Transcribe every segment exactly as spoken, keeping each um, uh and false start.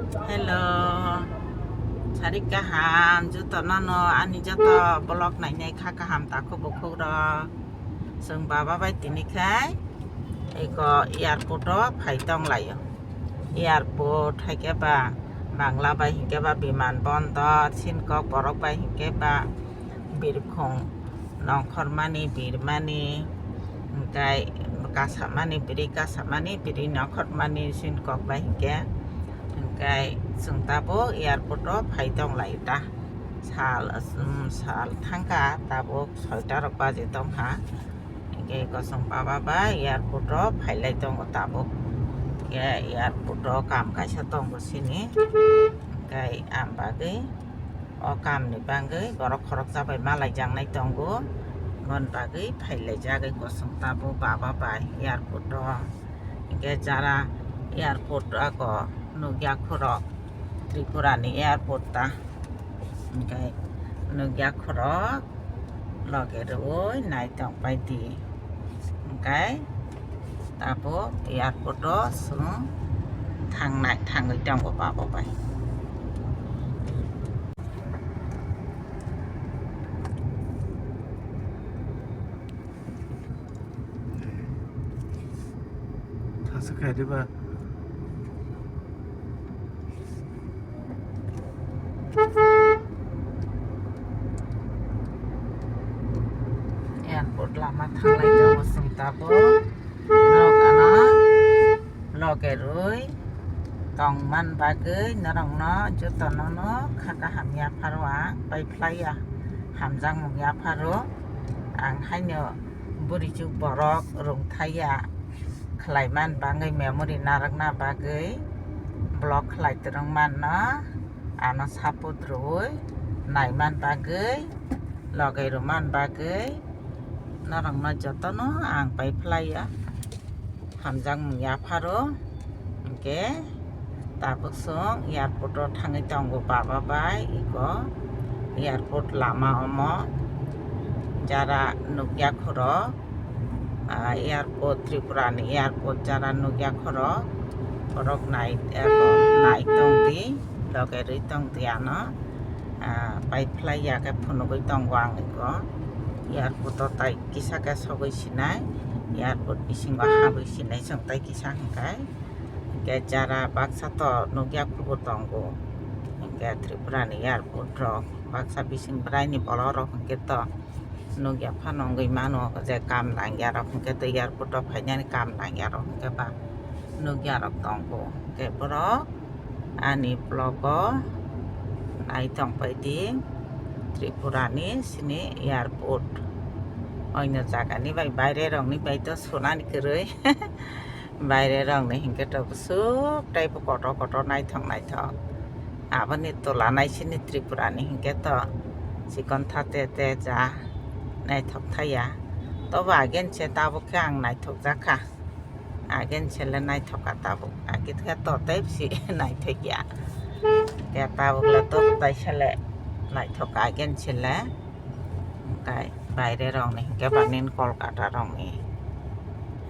Hello, sarik kaham joto nono ani joto vlog nainai kha kaham takhuk bukhuk rok. Chwng baba bai tini khai eko airport o phai tong laio. Airport hai khe ba Bangla bai hinkhe ba biman bondor, sinkok borok bai hinkhe ba birkhung nongkhormani birmani, hinkhe kasamani biri kasamani biri nongkhormani sinkok bai hinkhe, hinkhe chwng tabuk airport o phai tong lai ta. Sal, um, sal thangkha, tabuk soita rok baji tongkha. Hinkhe kosong baba bai airport o phailai tongo tabuk. Hinkhe airport o kam kaisa tongo sini. Hinkhe ang bagwi o kam ni bagwi borok khoroksa bai malai jaknai tongo. Aboni bagwi phailai jagwi kosong tabuk baba bai airport o. Hinkhe jara airport o ako nukya khorok Tripura ni airport ta. Hinkhe nukya khorok loge rwui nai tong pai di. Hinkhe tabuk airport o chwng thangnai, thangwi tongo baba bai. Thasa khaidi ba. Airport lama thanglai tongo chwng tabuk. Norok ano loge rwui tongman bagwi norokno jotono no kha kaham yapharo ang pai phlaiya. Hamjakmung yapharo ang haino bwrwichuk borok rwngthaiya khlaiman bagwi memory narwkna bagwi vlog khlai twrwngmanno ano support rwui naiman bagwi loge rwman bagwi norokno jotono ang pai phlaiya. Hamjakmung yapharo hinkhe tabuk chwng airport o thangwi tongo baba bai eko airport lama omo jara nukya khorok, ah, airport Tripura ni airport jara nukya khorok borok nai, nai tongdi loge rwi tongdi ano, ah, pai phlaiya khe phunugwi tongo ang eko airport o tai kisa khe sogwi sinai airport bisingo habwi sinai chwng tai kisa hwnkhe. Hinkhe jara baksa to nukya kubur tongo. Hinkhe Tripura ni airport rok baksa bising bwrai ni bolok rok hinkhe to nukya phano wngwi mano je kam nangya rok hinkhe to airport o phainani kam nangya rok hinkhe ba nukya rok tongo. Hinkhe borok ani vlog o nai tong pai di Tripura ni sini airport. Oino jaga ni bai baire rok ni bai to sunani kwrwi. Baire rok ni hinkhe to bwswk tei bo kotor kotor naithok naithok. Aboni tola naisini Tripura ni hinkhe to chikon tha te te ja naithok thaya. Tobo agen se tabuk khe ang naithok jakha. Agen se le naithok kha tabuk. Age khe to tei bisi naithok ya. Khe tabuk le to tai se le naithok agen se le. Hinkhe baire rok ni hinkhe ba nini Kolkata rok ni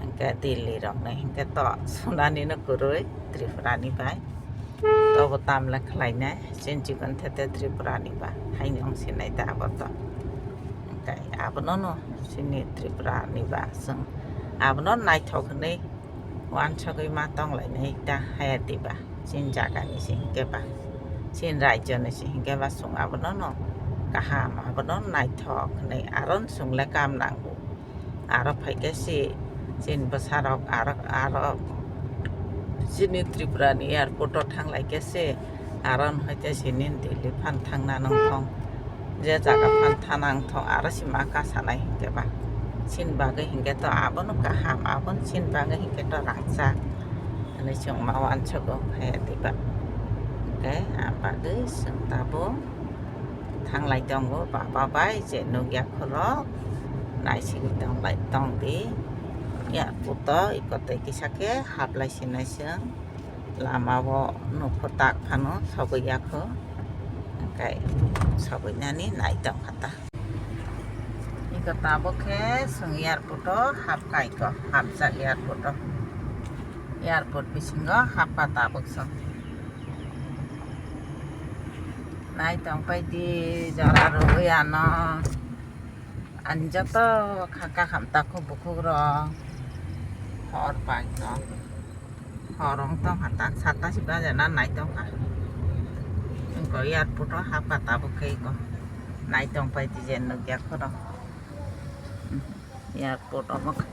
hinkhe Delhi rok ni hinkhe to sunani no kwrwi Tripura ni bai. Tobo tamle khlainai chini chikon thete Tripura ni ba haino wng sinai ta abo to. Hinkhe abono no chini Tripura ni ba chwng abono naithok hinwi uansugwi ma tonglainai ta haya diba. Chini jaga ni se hinkhe ba, chini rajyo ni se hinkhe ba chwng abono no kaham, abono naithok hinwi aro chwng le kam nango. Aro phaikhe se chini bwsarok aro, aro chini Tripura ni airport o thanglaikhe se aro no hai khe sini Delhi phan thangna nongthong. Je jaga phan thana wngthok aro se ma kasanai hinkhe ba. Chini bagwi hinkhe to abono kaham, abono chini bagwi hinkhe to rangchak hinwi chwng ma uansugo hai diba. Hinkhe ah bagwi chwng tabuk thanglai tongo baba bai je nukya khorok naisingwi tonglai tongdi. Airport o eko tei kisa khe haplai sinai chwng. Lama o nukho tak phano sogwi ya kho, hwnkhe sogwi nani nai tong kha ta. Eko tabuk khe chwng airport o hap kai kho, hapjak airport o, airport bisingo hap kha tabuk chwng. Nai tong pai di jora rwui ano. Ani joto kha kakham takhuk bukhuk rok hor pai tong. Hor wng tong kha tak satta si baja na nai tong kha. Wngkha airport o hap kha tabuk khe iko. Nai tong pai di je nukya khoro. Airport omo kha.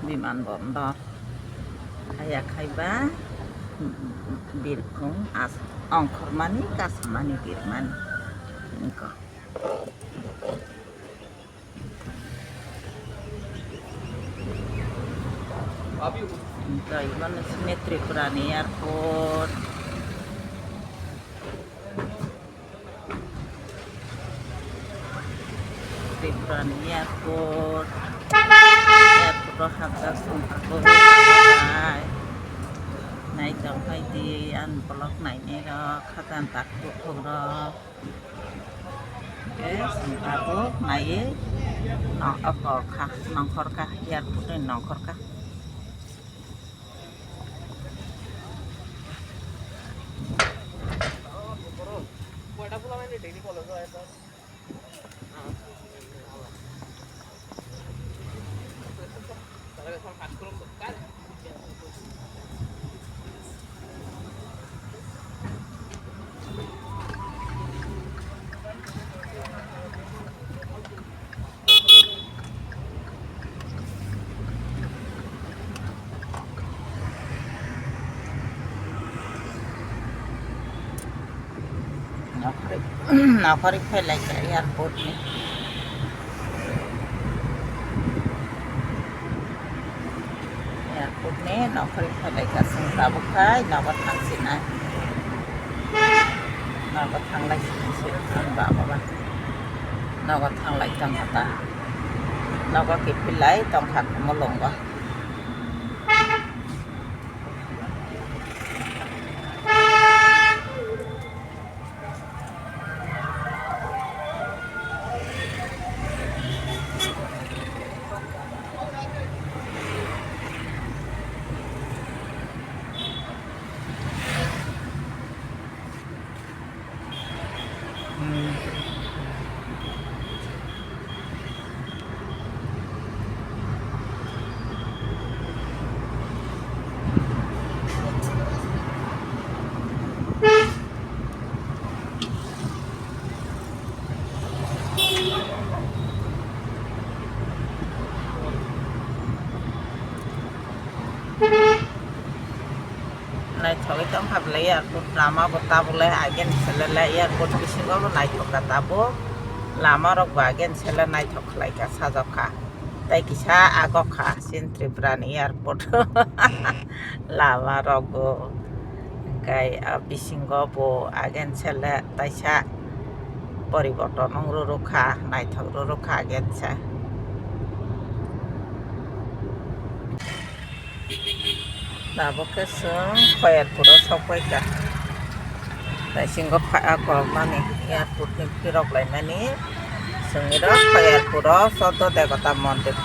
Biman bondor. Haya khai ba birkhung as-, ongkhormani kasamani birmani. Wngkha. Wngkha, iman sini Tripura ni airport. Tripura ni airport. Airport o hapjak song tabuk. Nai tong pai di, ang vlog nainai rok, khajang tak bukhuk rok. Oke, song tabuk nai. Nong, oko kha, nongkhor kha, airport ni nongkhor kha. Nokharwi, nokharwi phailaikha airport ni. Airport ni nokharwi phailaikha, chwng tabuk khai nogo thangsinai. Nogo thanglai sini se ang baba ba. Nogo thanglai tongkha ta. Nogo kiphilai tongkha mulungo. Naithogwi tongkha belai airport lama bo tabuk le again sele le airport bisingo bo naithok kha tabuk lama rok bo again sele naithok khlai kha sajok kha tei kisa agok kha chini Tripura ni airport lama rok bo hwnkhe bisingo bo again sele taisa poriborton wng rwrwkha naithok rwrwkha again se. Tabuk khe chwng Khoyerpuro sokpai kha. Taisingo phai-, a, korokmani airport ni phirok laimani. Chwngni rok Khoyerpuro Choddo Debota Mondir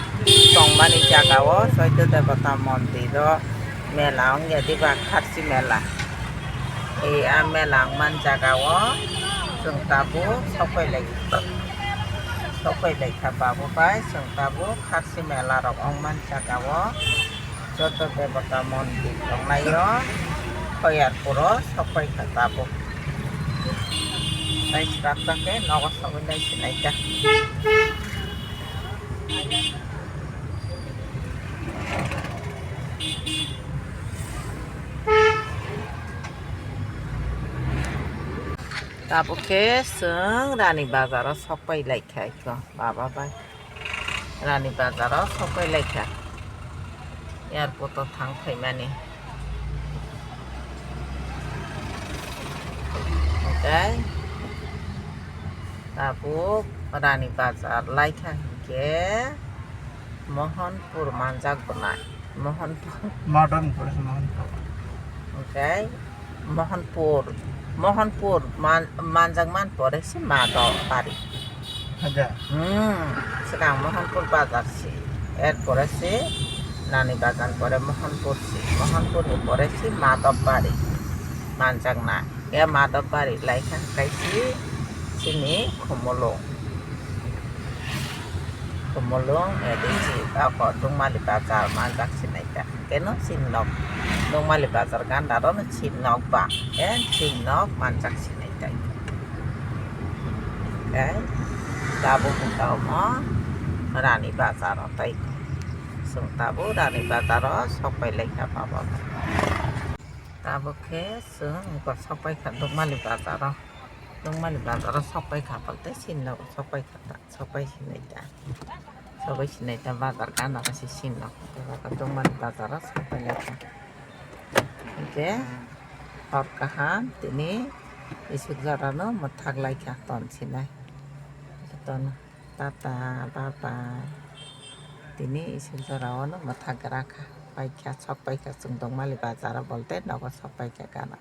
tongmani jaga o, Choddo Debota Mondir o mela wngya diba, Kharchi mela. E, a mela wngmani jaga o chwng tabuk sokpai lai, sokpai lai kha babu bai, chwng tabuk Kharchi mela rok wngmani jaga o. Joto debota mondir tongnaio Khoyarpuro sokpai kha tabuk. Tai srapsa khe nogo sogwi nai sinai kha. Tabuk khe chwng Rani Bazar o sokpai lai kha iko baba bai. Rani Bazar o sokpai lai kha. Airport o thang phaimani. Hwnkhe tabuk Rani Bazar lai kha hinkhe Mohanpur manjak bwnai. Mohanpur. Modern Police Mohanpur. Hwnkhe Mohanpur, Mohanpur man-, manjak man pore se Madhobari. Haja. Hmm, swkang Mohanpur bazar se. Er pore se Rani Bazar pore Mohanpur se. Mohanpur ni pore se Madhobari. Manjakna. Khe Madhobari laikha kaisi chini Khumulwng. Khumulwng, A D C, ako Dungmali bazar manjak sinai ta. Keno chini nok, Dungmali bazar ganda ro no chini nok ba. Khe chini nok manjak sinai ta. Khe tabuk wngkha omo Rani bazar o tai. Chwng tabuk Rani bazar o sok pai laikha baba. Tabuk khe chwng eko sok pai kha Dungmali bazar o. Dungmali bazar o sok pai kha, palte chini nogo sok pai kha ta, sok pai sinai ta. Sok pai sinai ta bazar gana se chini nogo. Tei Dungmali bazar o sok pai lai kha. Hinkhe hor kaham tini isuk jora no mwthak lai kha ton sinai. Ton tata baba tini isuk jora o no mwthak gra kha. Pai kha, sok pai kha chwng Dungmali bazar o, bolte nogo sok pai kha gana.